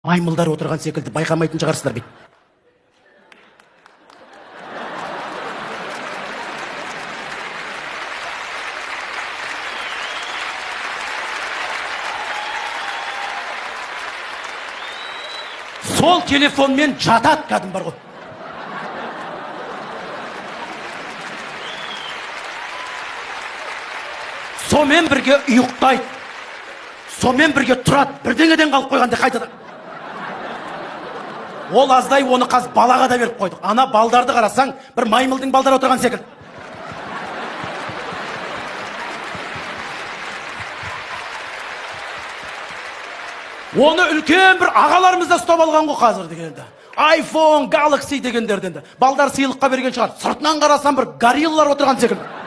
Маймылдар отырған секілді, байқамайтын шығарсыздар бүйтіп. Сол телефонмен жатады кәдімгі бар ғой. Сонымен бірге ұйықтайды, сонымен бірге тұрады, бірдеңеден қалып қойғандай қайтадан. Ол аздай, оны қазір балаға да беріп қойдық. Ана балдарды қарасаң, бір маймылдың балдары отырған секілді. Оны үлкен бір ағаларымыз да ұстап алған ғой қазір дегенде. iPhone, Galaxy дегендерді енді. Балдар сыйлыққа берген шығар. Сыртынан қарасам, бір гориллар отырған секілді.